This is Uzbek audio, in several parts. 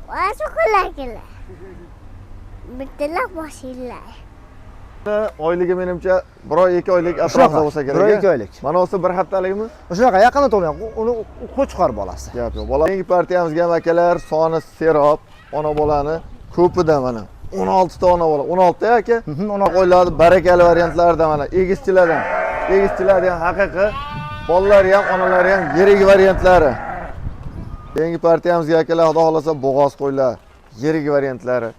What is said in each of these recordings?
Boshqalar. Bittalar boshinglar. Oyligi menimcha 1 oy 2 oylik atrofida bo'lsa kerak. 1 oy 2 oylik. Mana o'zi bir haftalikmi? Shunaqa yaqinda tug'ilgan. Uni qo'chqor bolasi. Gap yo'q. Bola yangi partiyamizga ham akalar soni serob, ona bolani ko'pida mana 16 ta ona bola. 16 ta aka. 16 Qo'ylarni barakali variantlarida mana egizchilardan. Egizchilardan ham haqiqiy bolalari ham, onalari ham yirik variantlari. Yangi partiyamizga akalar xudo xohlasa bo'g'oz qo'ylar, yirik variantlari.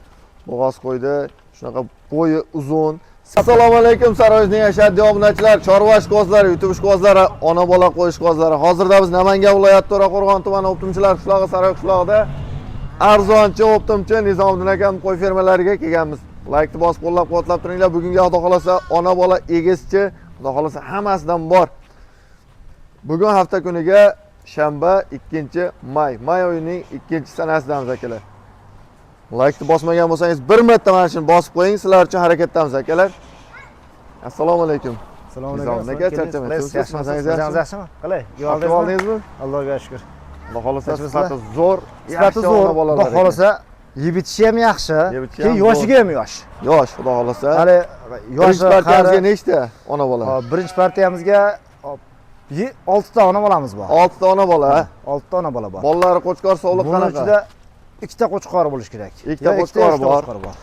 Bo'g'oz qo'ydi, shunaqa bo'yi uzun. Assalomu alaykum Saroyizning ashaddiy obunachilar, chorva ishqibozlari, YouTube ishqibozlari, ona bola qo'y ishqibozlari. Hozirda biz Namangan viloyati To'raqo'rg'on tumani O'ptimchilar qishlog'i, Saroy qishlog'ida arzonchi o'ptimchi Nizomiddin akam qo'y fermalariga kelganmiz. Laykni bosib qo'llab-quvvatlab turinglar. Bugungi xudo xohlasa ona bola egizchi, xudo xohlasa hammasidan bor. Bugun hafta kuniga shanba 2 may, may oyining 2-sanasidamiz akalar. Laykni bosmagan bo'lsangiz bir marta mana shuni bosib qo'ying, sizlar uchun harakatdamiz akalar. Assalomu alaykum. Assalomu Nizomiddin aka, charchamaysiz, Yaxshimisiz? yaxshimisiz? Yaxshimi? Qalay? Yotib oldingizmi? Allohga shukr. Xudo xohlasa Yaxshimisizlar? sifati zo'r, Sifati yaxshi zo'r. ona bolalar Xudo ekan. xohlasa yeb ichishi ham yaxshi. Yeb ichishi Keyin ham zo'r. yoshiga ham yosh. Yosh, xudo xohlasa. Hali Birinchi yoshi partiyamizga qari. nechta ona bola? Hop, birinchi partiyamizga hop, 6 ta ona bolamiz bor. 6 ta ona bola. 6 ta ona bola bor. Bolalari qo'chqor sog'liq Buni qanaqa? ichida ikkita qo'chqor bo'lishi kerak. Ikkita Yo, qo'chqori ikkita bor. qo'chqori bor.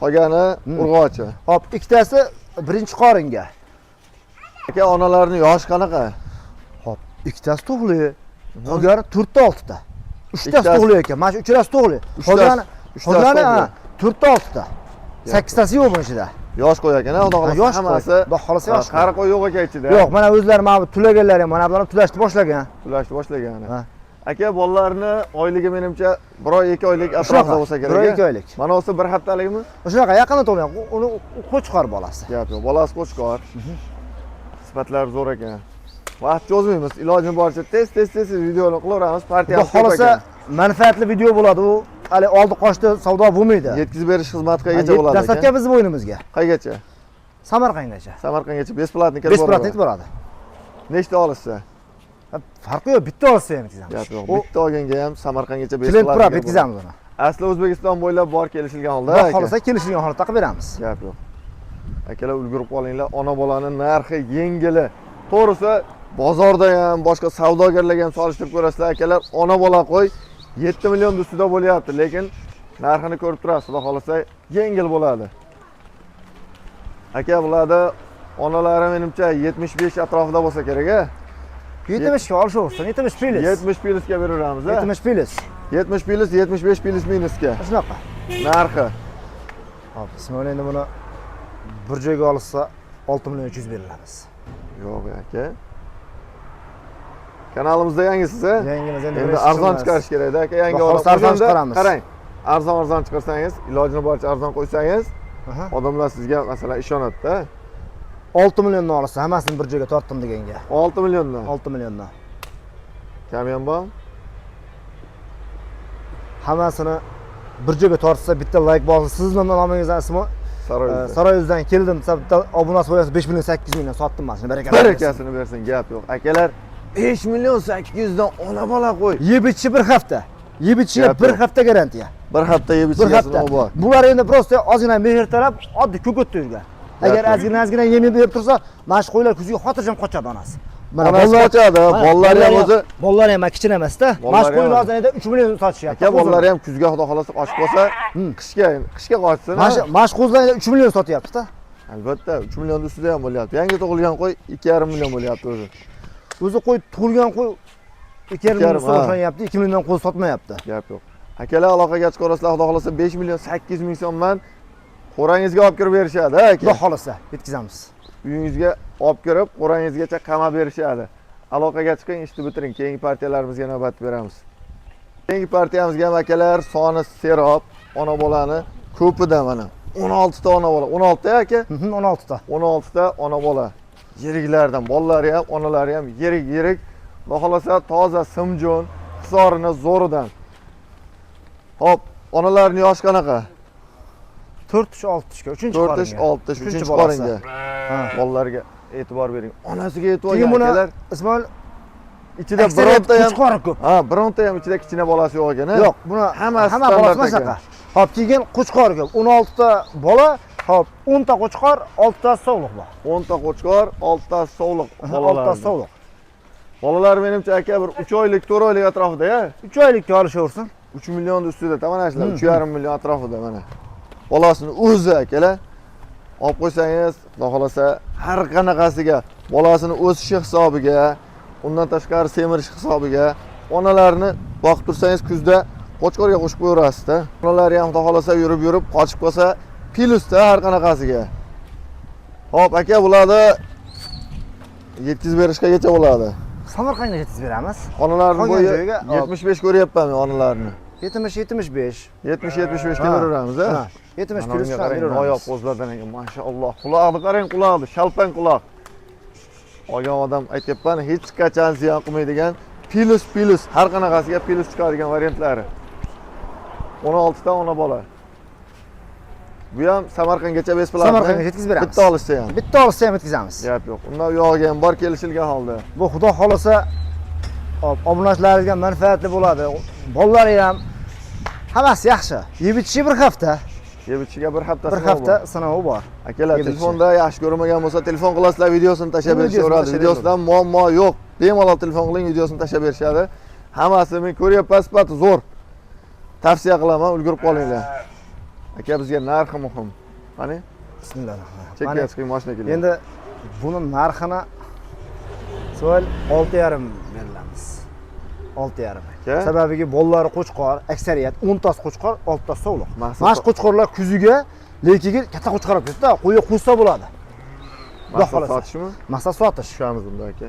Qolgani urg'ochi. Hop, ikkitasi birinchi qoringa. Aka, onalarning yoshi qanaqa? Hop, ikkitasi tug'li. Qolgani 4 ta 6 ta. Uchtasi Ikkitasi- tug'li ekan. Mana shu uchalasi tug'li. Uchtasi- Qolgani uchtasi qolgani tug'li. ha, 4 ta 6 ta. Sakkiztasi yo'q buni ichida. Yosh qo'y ekan, xudo xohlasa yosh qo'y. hammasi. Xudo xohlasa yosh qo'y. Qari qo'y yo'q ekan ichida. Yo'q, mana o'zlari mana bu tulaganlar ham, mana bular ham tulashni boshlagan. Tulashni boshlagan. Ha. Aka, bolalarni oyligi menimcha 1 oy 2 oylik atrofida Shunaqa, bo'lsa kerak. 1 oy 2 oylik. Mana o'zi bir haftalikmi? Shunaqa yaqinda tug'ilgan. Uni qo'chqor bolasi. Gap yo'q. Bolasi qo'chqor. Sifatlari zo'r ekan. Vaqt cho'zmaymiz. Ilojini boricha tez tez tez videoni qilaveramiz. Xudo Partiyamiz ko'p xohlasa ekan. manfaatli video bo'ladi. U hali oldi qochdi savdo bo'lmaydi. Yetkazib berish xizmati qayergacha bo'ladi? Dastlabki aka? bizni bo'ynimizga. Qayergacha? Samarqandgacha. Samarqandgacha bесплатно kelib Bесплатно boradi. boradi. Nechta olishsa? Farqi yo'q, bitta olsa ham yetkazamiz. Gap yo'q. U Bitta olganga ham Samarqandgacha klient bесплатно. turab kelib yetkazamiz uni. boradi. Asli O'zbekiston bo'ylab bor kelishilgan holda. Xudo aka. xohlasa kelishilgan holatda qilib beramiz. Gap yo'q. Akalar ulgurib qolinglar, ona bolani narxi yengili. To'g'risi, bozorda ham, boshqa savdogarlarga ham solishtirib ko'rasizlar, akalar, ona bola qo'y 7 million ustida bo'lyapti, lekin narxini ko'rib turasiz, xudo xohlasa yengil bo'ladi. Aka, bularda onalari menimcha 75 atrofida bo'lsa kerak, a? 70 ga olishaversin, 70 plyus. 70 plyusga beraveramiz, a? 70 plyus. 70 plyus, 75 plyus minusga. Shunaqa. Narxi. Hop, Ismoil endi buni bir joyga olsa 6 million 300 berilamiz. Yo'q, aka. Kanalimizda yangisiz, a? Yangimiz endi Endi birinchi arzon chiqamiz. chiqarish kerakda aka, yangi Xudo odam. xohlasa arzon O'shanda chiqaramiz. Qarang, arzon arzon chiqarsangiz, ilojini boricha arzon qo'ysangiz, odamlar sizga masalan ishonadi-da. 6 milliondan olsa hammasini bir joyga tortdim deganga. 6 milliondan. 6 milliondan. Kami ham bormi? Hammasini bir joyga tortsa bitta layk bosib, sizni nomingizdan ismi Saroyda. Saroyuzdan keldim desa bitta obunasi bo'lsa 5 million 800 mingdan sotdim mana shuni barakasini. Barakasini bersin, gap yo'q. Akalar 5 million 800 dan ona bola qo'y. Yeb ichishi bir hafta. Yeb ichishiga Gap bir yo'q. hafta garantiya. Bir hafta yeb Bir ichgasini hafta. bor. Bular endi просто ozgina mehr talab, oddiy ko'katda yurgan. Agar yo'q. ozgina ozgina yem berib tursa, mana shu qo'ylar kuzga xotirjam qochadi onasi. Mana Onasi qochadi, bolalari ham o'zi- Bolalari ham kichkina emas-da. Mana shu Bolalari ham- qo'yni hozir endi 3 million sotishyapti. Aka, bolalari ham kuzga xudo xohlasa qochib qolsa, qishga qishga qochsin. Mana shu mana shu qo'zlarni 3 million sotyapti-da. Albatta, 3 million ustida ham bo'lyapti. Yangi tug'ilgan qo'y 2,5 million bo'lyapti o'zi. O'zi qo'y tug'ilgan qo'y 2,5 million 2,5, ha. sotilyapti, 2 milliondan qo'y sotmayapti. Gap yo'q. Akalar aloqaga chiqarasizlar, xudo xohlasa 5 million 800 ming so'mdan qo'rangizga olib kirib berishadi, ha aka. Xudo xohlasa yetkazamiz. Uyingizga olib kirib, qo'rangizgacha qamab berishadi. Aloqaga chiqing, ishni bitiring. Keyingi partiyalarimizga navbat beramiz. Keyingi partiyamizga ham akalar soni serob, ona bolani ko'pida mana 16 ta ona bola. 16 ta aka? 16 ta. 16 ta ona bola. Yiriklardan, bolalari ham, onalari ham yirik yirik. Xudo xohlasa toza simjon, hisorini zo'ridan. Hop, onalarning yoshi qanaqa? 4 tish 6 tishga, 3-chi 4 tish, qoringa. 6 tish, 3-chi bolasi. qoringa. Ha. Bolalarga e'tibor bering. Onasiga e'tibor Keyin buni akalar. Ismoil Ichida bironta ham qo'chqori ko'p. Ha, bironta ham ichida kichkina bolasi yo'q ekan, Yo'q, buni Hammasi hamma bolasi standart mana shunaqa. Hop, keyin qo'chqor ko'p. 16 ta bola, hop, 10 ta qo'chqor, 6 tasi sog'liq bor. 10 ta qo'chqor, 6 tasi sog'liq bolalar. 6 tasi sog'liq. Bolalar menimcha aka bir 3 oylik, 4 oylik atrofida, ya. 3 oylikka olishaversin. 3 million ustida mana shular 3,5 million atrofida mana. Bolasini o'zi akalar. Olib qo'ysangiz, xudo xolasa har qanaqasiga bolasini o'sishi hisobiga, undan tashqari semirish hisobiga onalarni boqib tursangiz kuzda qo'chqorga qo'shib qo'yaverasiz-da. Onalari ham xudo xolasa yurib-yurib qochib qolsa, plyusda har qanaqasiga. Xo'p, aka, bularni yetkazib berish qayergacha bo'ladi? Samarqandga yetkazib beramiz. Onalarni Qolgan bo'yi joyiga, hop. 75 ko'ryapman men onalarni. 70 75. 70-75 ga Ha. beraveramiz, a? Ha, 70 Mana plyus unga ham qarang, noyob beraveramiz. qo'zlardan ekan, mashalloh. Qulog'ini qarang, qulog'ini, shalpang quloq. Olgan odam aytyapman, hech qachon ziyon qilmaydigan, plyus plyus, har qanaqasiga plyus chiqadigan variantlari. 16 ta ona bola. Bu ham Samarqandgacha bесплатно. Samarqandga yetkazib beramiz. Bitta olishsa ham. Bitta olsa ham yetkazamiz. Gap yo'q. Undan u yog'iga ham bor kelishilgan holda. Bu xudo xolasa hop, obunachilarimizga manfaatli bo'ladi. Bolalari ham hammasi yaxshi. Yeb ichishi bir hafta, Yeb ichishiga bir hafta bir sinov hafta bor. sinovi bor. Akalar, Yeb ichishi. telefonda yaxshi ko'rmagan bo'lsa, telefon qilasizlar, videosini tashlab Videosini berishaveradi. tashlab Videosidan muammo yo'q. Bemalol telefon qiling, videosini tashlab berishadi. Hammasi men ko'ryapman, sifati zo'r. Tavsiya qilaman, ulgurib qolinglar. Aka, bizga narxi muhim. Qani, Bismillahirrohmanirrohim. chekka chiqing, mashina kelyapti. Endi buni narxini Ismoil 6,5 berilamiz. 6,5. Aka? Sababiki bolalari qo'chqor, aksariyat 10 tasi qo'chqor, 6 tasi sog'liq. Maqsad- Mana shu qo'chqorlar kuziga lekin katta qo'chqor olib ketdi, qo'yga qo'shsa bo'ladi. Xudo Maqsad xohlasa. sotishmi? Maqsad sotish. Tushamiz unda aka.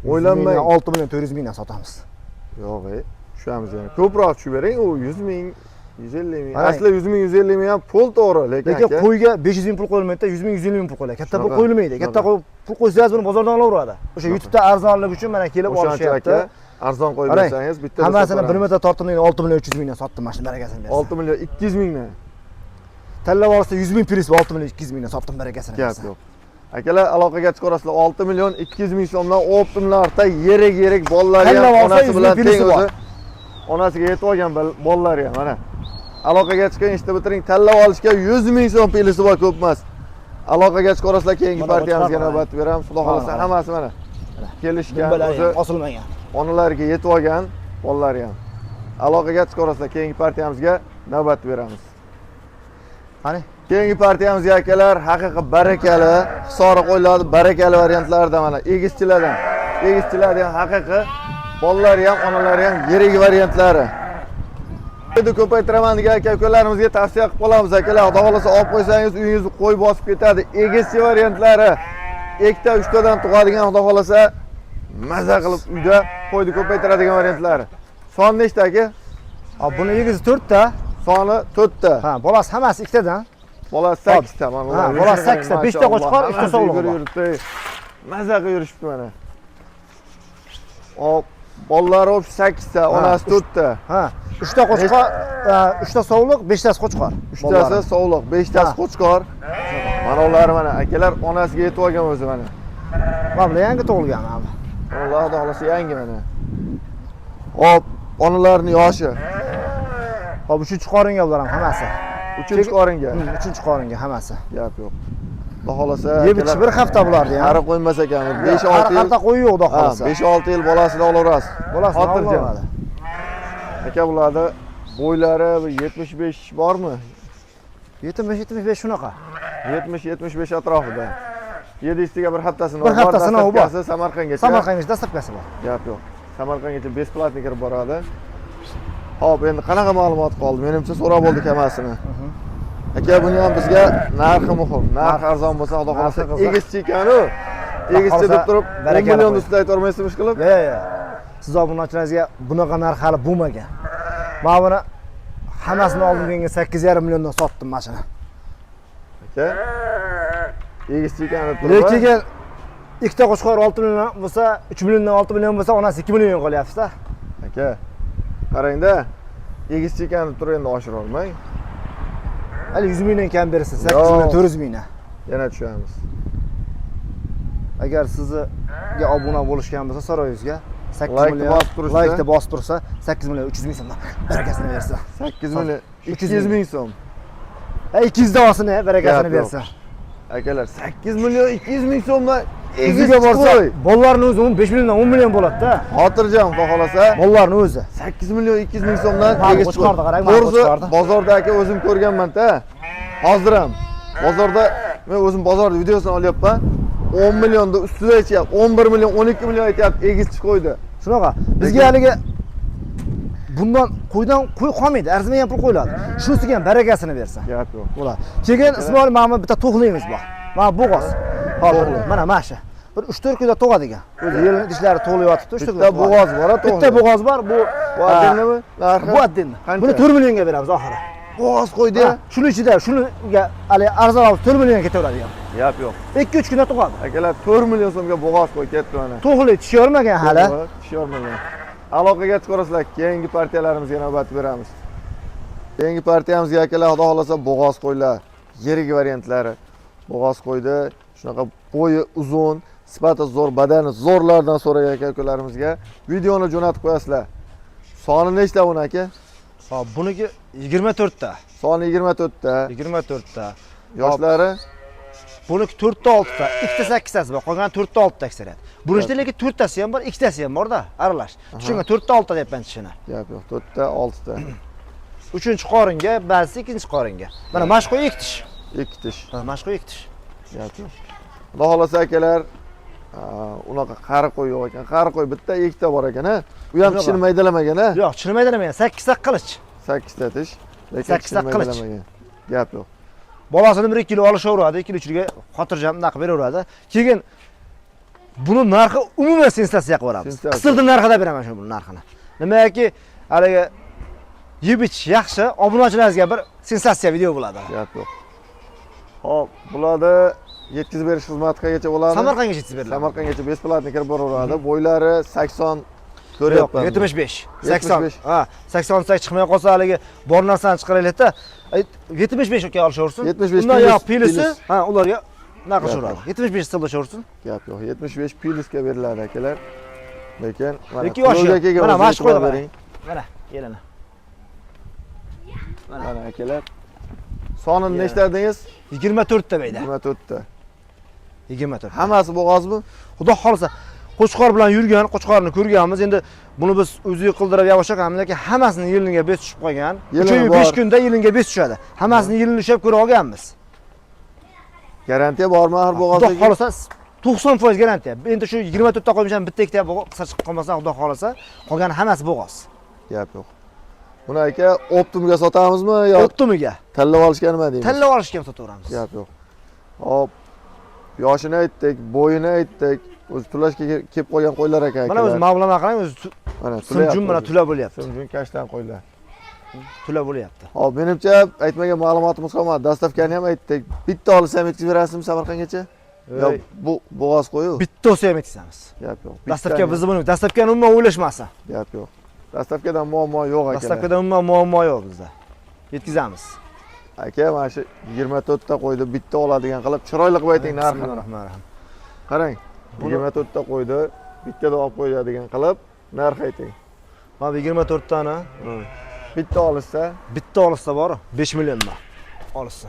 O'ylanmang. 6 million 400 mingdan sotamiz. Yo'q, tushamiz yana. Ko'proq tushib bering, u 100 ming, 150 ming. Qarang. Asli 100 ming, 150 ming ham pul to'g'ri, lekin Lekin aka, qo'yga 500 ming pul qo'yilmaydi, 100 ming, 150 ming pul qo'yiladi. Katta pul Shunaqa, qo'yilmaydi. Katta shunaqa. pul qo'ysangiz buni bozordan olaveradi. O'sha YouTube'da arzonligi uchun mana kelib o'shancha olishyapti. aka arzon qo'yib Qarang, bersangiz, bitta hammasini bir marta tortdim, 6 million 300 mingdan sotdim, mana shu barakasini bersin. 6 million 200 mingdan. Tanlab olsa 100 ming plyus 6 million 200 mingdan sotdim, barakasini Gap bersin. yo'q. Akalar, aloqaga chiqarasizlar. 6 million 200 ming so'mdan оптом narxda yerik-yerik bolalari ham Tanlab olsa onasi 100 ming bilan teng plyusi bor. o'zi. Onasiga yetib olgan bolalari ham mana. Aloqaga chiqing, ishni bitiring, tanlab olishga 100 ming so'm plyusi bor, ko'p emas. Aloqaga chiqarasizlar, keyingi Mana partiyamizga qo'chqor, navbat beramiz. Xudo Mana, xolasa mana. hammasi mana kelishgan, Dumbalari o'zi ham osilmagan. onalariga yetib olgan bolalari ham. Aloqaga chiqarasizlar, keyingi partiyamizga navbat beramiz. Qani? Keyingi partiyamizga akalar haqiqiy barakali, hisori qo'yiladi, barakali variantlardan mana egizchilardan. Egizchilardan haqiqiy bolalari ham, onalari ham yirik variantlari. Endi ko'paytiraman degan aka ukalarimizga tavsiya qilib qolamiz akalar. Xudo xolasa olib qo'ysangiz uyingizni qo'y bosib ketadi. Egizchi variantlari ikkita, uchtadan tug'adigan, xudo xolasa maza qilib uyda qo'yni ko'paytiradigan variantlari. Son nechta aka? Ha, buni egizi 4 ta. Soni 4 ta. Ha, bolasi hammasi ikkitadan. Bolasi 8 ta mana. Ha, bolasi 8 ta, 5 ta qo'chqor, 3 ta sog'lig'i bor. Yuribdi. Maza qilib yurishibdi mana. Hop, bolalari o'p 8 ta, onasi 4 ta. Ha, 3 ta qo'chqor, 3 ta sog'liq, 5 tasi qo'chqor. 3 tasi sog'liq, 5 tasi Ha. qo'chqor. Mana ular mana akalar onasiga yetib olgan o'zi mana. Mana bular yangi tug'ilgan mana bu. Ular xudo xolasa yangi mana. Hop, onalarning yoshi Hop, uchinchi qoringa bular ham hammasi. 3 qoringa. Uchinchi qoringa hammasi. Gap yo'q. Xudo xolasa Yeb ichish bir hafta bularni ham. Qari qo'ymas ekan. 5-6 yil. Hafta qo'yi yo'q, xudo xolasa. 5-6 yil bolasini olaverasiz. Bolasini Xotirjam. oladi. Aka, bularni bo'ylari bir 75 bormi? 70 75 shunaqa. 70-75 atrofida. Yedisiga bir hafta sinovi Bir hafta sinovi bor. доставка si Samarqandgacha. Samarqandgacha доставка si bor. Gap yo'q. Samarqandgacha бесплатно kirib boradi. Xo'p, endi qanaqa ma'lumot qoldi? Menimcha so'rab bo'ldik hammasini. Aka, buni ham bizga narxi muhim. Narx arzon bo'lsa, xudo xolasa Narxi qiziq. egizchi ekan-u. Egizchi deb turib 10 barakali million qo'y. ustida aytolmaysizmi ish qilib? Yo'q, yo'q. Siz obunachilaringizga bunaqa narx hali bo'lmagan. Mana buni hammasini oldim kelgan 8,5 milliondan sotdim mana shuni. Aka, egizchi ekan deb turib. Lekin ikkita qo'chqor 6 million bo'lsa, 3 milliondan 6 million bo'lsa, onasi 2 million qolyapti-da. Aka, qarangda, egizchi ekan deb turib endi oshira olmang. Hali 100 mingdan kam bersa, 8 Yo'q. million 400 mingdan. Yana tushamiz. Agar sizga obuna bo'lishgan bo'lsa saroyingizga 8 Laykni million bosib turishsa. Laykni bosib tursa 8 million 300 ming so'mdan barakasini bersa. 8 million 300 200 ming so'm. Ha, 200 da olsin, barakasini Gap yo'q. bersa. Akalar, 8 million 200 ming so'mdan O'ziga borsa, bolalarning o'zi 15 milliondan 10 million bo'ladi-da. Xotirjam, xudo xolasa. Bolalarning o'zi. 8 million 200 ming so'mdan Mana egiz qo'chqorni qarang, mana To'g'risi, qo'chqorni. bozorda aka o'zim ko'rganman-da. Hozir ham bozorda men o'zim bozorda videosini olyapman. 10 millionda ustida aytyapti, 11 million, 12 million aytyapti, egizchi qo'ydi. Shunaqa. Bizga haligi bundan qo'ydan qo'y qolmaydi, arzimagan pul qo'yiladi. Shunisiga ham barakasini bersa. Gap yo'q. Bo'ladi. Keyin Ismoil, mana bu bitta to'g'limiz bor. Mana bo'g'oz. Hozir mana shu. Bir 3-4 kunda tug'adigan. O'zi yelin dishlari to'g'li yotibdi, 3-4 Bitta bo'g'oz bor, a, to'g'li. Bitta bo'g'oz bor, bu Bu отдельный mi? Narxi? Bu отдельный. Qancha? Buni 4 millionga beramiz oxiri. Bo'g'oz qo'ydi. Ha, shuni ichida, shuniga hali arzonroq 4 millionga ketaveradi ham. Gap yo'q. 2-3 kunda tug'adi. Akalar, 4 million so'mga bo'g'oz qo'y ketdi mana. To'g'li tish yormagan hali. Tushormagan. Aloqaga chiqarasizlar, keyingi partiyalarimizga navbat beramiz. Keyingi partiyamizga akalar, xudo xolasa bo'g'oz qo'ylar, yirik variantlari. Bo'g'oz qo'ydi, shunaqa bo'yi uzun, sifati zo'r, badani zo'rlardan so'ragan aka ukalarimizga videoni jo'natib qo'yasizlar. Soni nechta buni aka? Hop, buniki 24 ta. Soni 24 ta. 24 ta. Yoshlari Buniki 4 ta 6 ta, ikkita 8 tasi bor, qolgani 4 ta 6 ta aksariyat. Buni ichida lekin 4 tasi ham bor, ikkitasi ham bor-da, aralash. Shunga 4 ta 6 ta deyapman tishini. Gap yo'q, 4 ta 6 ta. Uchinchi qoringa, ba'zisi ikkinchi qoringa. Mana mana shu qo'y ikki tish. 2 tish. Mana shu qo'y ikki tish. Gap yo'q. Xudo xolasa akalar, unaqa qari qo'y yo'q ekan. Qari qo'y bitta, ikkita bor ekan, ha. U ham Yo'q. tishini maydalamagan, ha. Yo'q, tishini maydalamagan, 8 ta qilich. 8 ta tish, lekin Sakkizta tishini qilich. maydalamagan. Gap yo'q. Bolasini 1 kilo olishaveradi, 2 kilo 3 kiloga xotirjam bunaqa beraveradi. Keyin buni narxi umuman sensatsiya qilib yuboramiz. Sensatsiya. Qisirdi narxida beraman shu buni narxini. Nimaki haligi yeb ichish yaxshi, obunachilaringizga bir sensatsiya video bo'ladi. Gap yo'q. Xo'p, bularda yetkazib berish xizmati qayergacha bo'ladi? Samarqandgacha yetkazib beriladi. Samarqandgacha бесплатно kirib boraveradi. Bo'ylari 80 Yo'q, ko'ryapman. 75, 80. 75. Ha, 80 chiqmay qolsa haligi bor narsani chiqaraylikda, 75 ga olishaversin. 75 Undan plyus, yoq plusi, plyus. ha, ularga nima qilishaveradi. Yo'q. 75 hisoblashaversin. Gap yo'q. 75 plyusga beriladi akalar. Lekin mana Lekin yoshi To'lga yo'q. kelgan Mana o'ziga mana shu e'tibor qo'ydi, bering. Mana, yelini. Mana akalar. Sonini Ya. nechta dedingiz? 24 ta bayda. 24 ta. 24. Hammasi bo'g'ozmi? Xudo xolasa qo'chqor bilan yurgan, qo'chqorni ko'rganmiz. Endi buni biz o'ziga qildirib yavash yoqamiz, lekin hammasini yelinga bez tushib qolgan. Yelini 3 oy 5 bor. kunda yelinga bez tushadi. Hammasini yelini ushlab ko'ra olganmiz. Garantiya bormi har Xudo bo'g'ozga? xolasa 90% garantiya. Endi shu 24 ta qo'ymisham, bitta ikkita qisqa chiqib qolmasa, Xudo xolasa, qolgani hammasi bo'g'oz. Gap yo'q. Buni aka оптом ga sotamizmi yo Оптом iga. tanlab olishga nima deymiz? Tanlab olishga ham sotaveramiz. Gap yo'q. Hop. Yoshini aytdik, bo'yini aytdik. O'zi tulashga kelib qolgan qo'ylar ekan. Mana o'zi akalar. mavlana qarang, o'zi Mana simjun mana tula bo'lyapti. Simjun kashtan qo'ylar. Tula bo'lyapti. Hop, menimcha aytmagan ma'lumotimiz qolmadi. Доставка ni ham aytdik. Bitta olsa ham yetkazib berasizmi Samarqandgacha? Yo, Ey. bu bo'g'oz qo'yu. Bitta olsa ham yetkazamiz. Gap yo'q. Доставка bizni buni доставка ni umuman o'ylashmasin. Gap yo'q. Доставка dan muammo yo'q akalar. Доставка da umuman muammo yo'q bizda. Yetkazamiz. Aka, mana shu 24 ta qo'ydi, bitta oladigan qilib chiroyli qilib ayting narxini. Bismillahirrohmanirrohim. Qarang, 24 ta qo'ydi, bittada olib qo'yadigan qilib narx ayting. Mana bu 24 tani Bitta olishsa, bitta olishsa bor, 5 milliondan olishsa.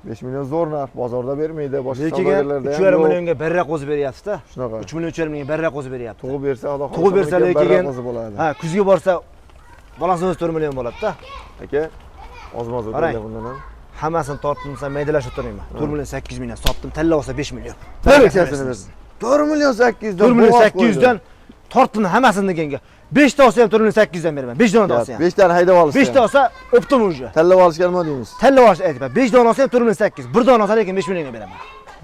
5 million zo'r narx, bozorda bermaydi, boshqa Lekin savdogarlarda ham 3,5 yo'q. millionga birra qo'zi beryapti-da. Shunaqa. 3 million 3,5 millionga birra qo'zi beryapti. Tug'ib bersa, Xudo xohlasa, Tug'ib bersa buniki lekin birra qo'zi bo'ladi. Ha, kuzga borsa bolasini o'zi 4 million bo'ladi-da. Aka, ozmoz Qarang. o'tadi bundan ham. Hammasini tortdim desam maydalashib o'tirmayman. 4 million 800 mingdan sotdim, tanlab olsa 5 million. Barakasini bersin. 4 million 800 dan 4 million 800 dan tortdim hammasini deganga. 5 ta olsa ham 4 million 800 dan beraman. 5 dona olsa ham. 5 tani haydab olishsa. 5 ta olsa оптом уже. Tanlab olishga nima deymiz? Tanlab olish aytibman. 5 dona olsa ham 4 million 800. Bir dona olsa lekin 5 millionga beraman.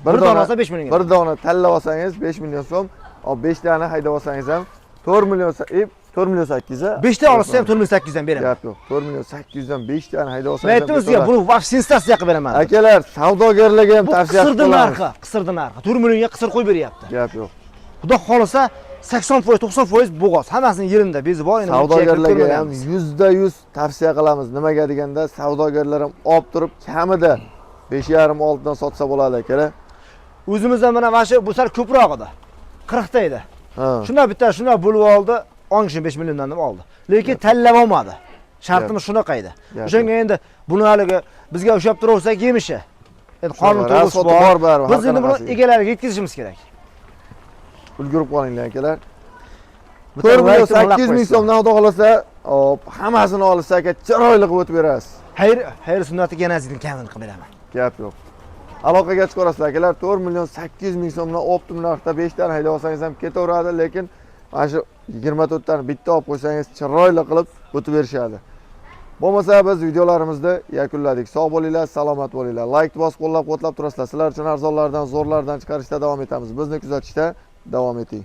Bir dona olsa 5 millionga. Bir dona tanlab olsangiz 5 million so'm, hop 5 tani haydab olsangiz ham 4 million 4 million 800 a. 5 ta olsa ham 4 million 800 dan beraman. Gap yo'q. 4 million 800 dan 5 tani haydab Men olsangiz ham aytdim sizga, buni вообще sensatsiya qilib beraman. Akalar, savdogarlarga ham Bu tavsiya qilib qisirdi qolamiz. narxi, qisirdi narxi. 4 millionga qisir qo'yib beryapti. Gap yo'q. Xudo xolasa 80%, 90% bo'g'oz. Hammasini yerimda bezi bor. Endi buni Savdogarlarga ham ko'rmaganmiz. 100% tavsiya qilamiz. Nimaga deganda, savdogarlar ham olib turib kamida 5,5 oltidan sotsa bo'ladi akalar. O'zimizda mana shu bu sal ko'proq edi. 40 ta edi. Ha. Shundan bitta shundan bo'lib oldi, 10 kishini 5 milliondan deb oldi. Lekin tanlab olmadi. Shartimiz shunaqa edi. Gap. O'shanga endi buni haligi bizga ushlab turaversak yemishi. Endi qonun Shunaqa, to'g'risi расход i bor. Bor baribir, Biz har endi buni qanaqasiga. Egalariga yetkazishimiz kerak. Ulgurib qolinglar, akalar. Bitta 4 million laykni ulab 800 ming qo'ysin. So'mdan xudo xohlasa, hop, hammasini olsa aka, chiroyli qilib o'tib berasiz. Xayr, xayr sunnatiga yana ozgina kamini qilib beraman. Gap yo'q. Aloqaga chiqarasizlar, akalar, 4 million 800 ming so'mdan оптом narxda 5 tani haydab olsangiz ham ketaveradi, lekin mana shu 24 tani bitta olib qo'ysangiz chiroyli qilib o'tib berishadi. Bo'lmasa biz videolarimizni yakunladik. Sog' bo'linglar, salomat bo'linglar. Like bosib qo'llab-quvvatlab turasizlar. Sizlar uchun arzonlardan, zo'rlardan chiqarishda davom etamiz. Bizni kuzatishda davom eting.